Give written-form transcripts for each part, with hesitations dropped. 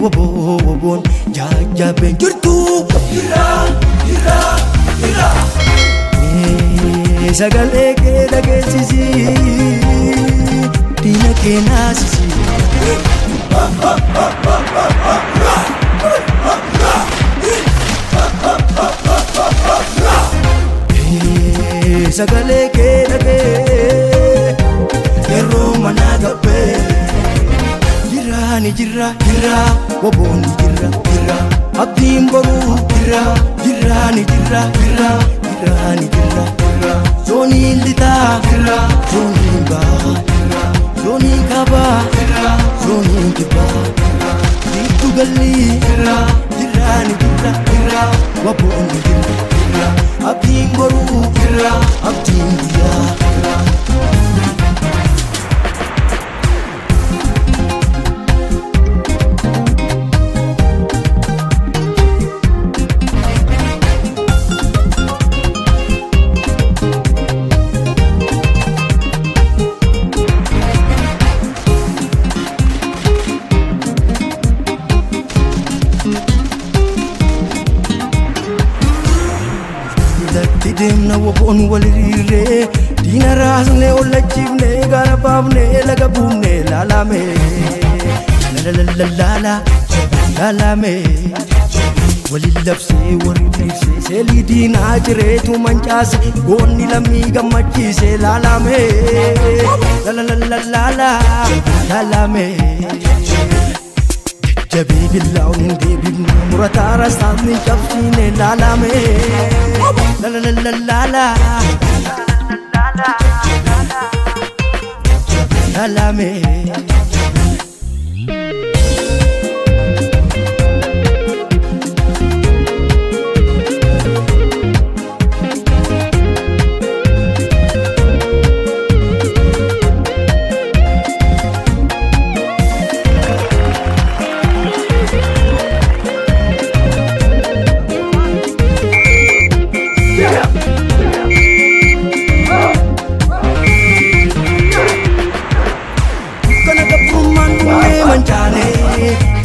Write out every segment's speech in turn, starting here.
Wobon jajjabeen jirtu jira jira jira sagalee kee dhageessisi diina kee naasisi. Sagalee kee dhagee yeroo manaa gabbee. Jirani jira jira wobon jira jira abdiin boruu jira jirani jira jira jirani jira jira zooniin lixaa jira zooniin bahaa jira zooniin kaabaa jira zooniin kibbaa jira giddu galli jira jirani jira jira wobon jira jira abdiin boruu jira abdiin guyyaa jira. Deemna woboon wal hiriirree diina raasnee ollachiifnee gaara baafnee laga buufnee laalame lalalala laalame waliin labsee warri dhiibsee seelii diinaa jireetu mancaase goonni lammii gammachiise laalame lalalala laalame. Jajjabee billaa'uun hin deebifne murataa rasaasni cabsiine laalame lalalala laalame.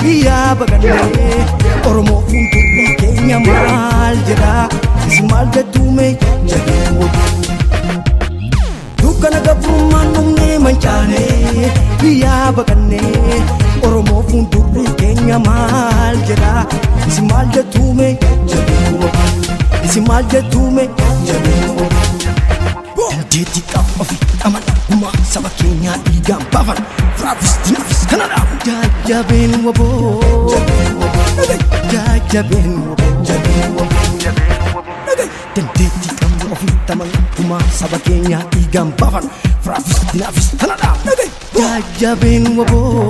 Biyya bagannee Oromoo fuuldurri keenya maal jedha isin maal jettuume jajjabee woboo dukkana gabrummaan dhumnee mancaanee biyya bagannee Oromoo fuuldurri keenya maal jedha isin maal jettuume jajjabee woboo isin maal jettuume jajjabee woboo. Dandeettii qabu ofii amana gumaa saba keenyaa dhiigaan baafan firaafis diinaafis kana dhaabu. Jajjabeen woboo jajjabeen woboo dandeettii qabu ofii amana gumaa saba keenyaa dhiigaan baafan firaafis diinaafis kana dhaabu. Jajjabeen woboo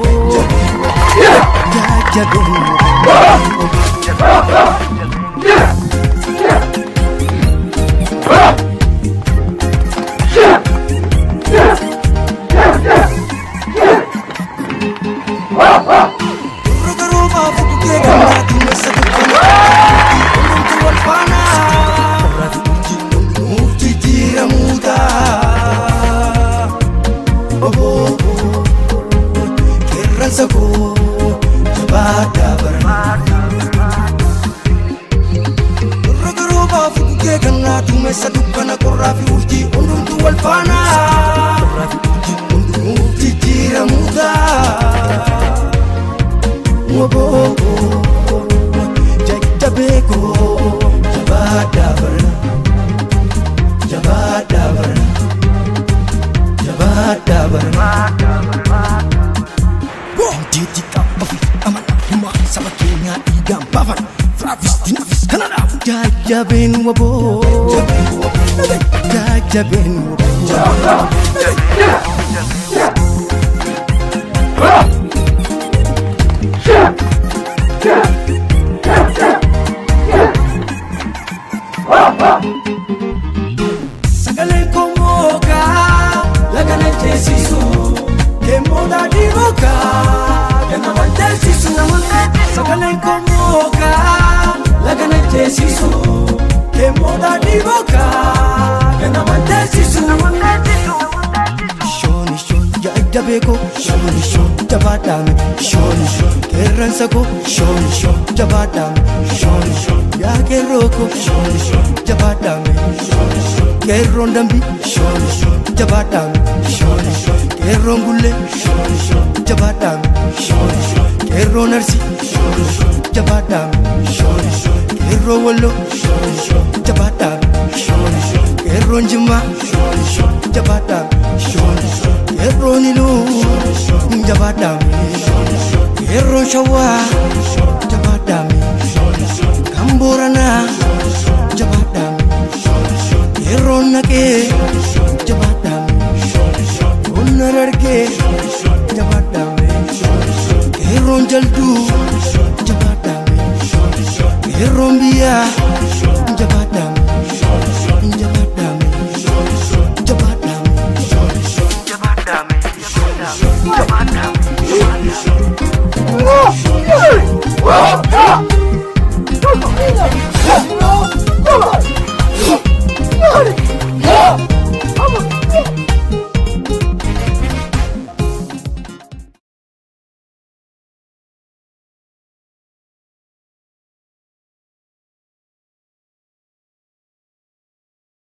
jajjabeen woboo. Jajjabeen woboo jajjabeen woboo. Sagaleen komookaa laga na ceesisu deemoota dhiirokaa kan nama teessisu. Sagaleen komookaa laga na teessisu. Keemmoota dhibokaa ganama teessisu. Shooni shoon yaadda beekoo shooni shoon jabaadhaame shooni shoon qeerransa koo shooni shoon jabaadhaame shooni shoon yaa qeerroo koo shooni shoon jabaadhaame shooni shoon qeerroon dambii shooni shoon jabaadhaame shooni shoon qeerroon gullee shooni shoon jabaadhaame shooni shoon qeerroon arsii shooni shoon jabaadhaame shooni shoon qeerroo walloo shooni shoon jabaadhaame shooni shoon qeerroon jimmaa shooni shoon jabaadhaame shooni shoon qeerroon iluu jabaadhaame qeerroon shawaa jabaadhaame kan booranaa jabaadhaame qeerroon naqee jabaadhaame qonna dargee jabaadhaame qeerroon jalduu jabaadhaame qeerroon biyyaa.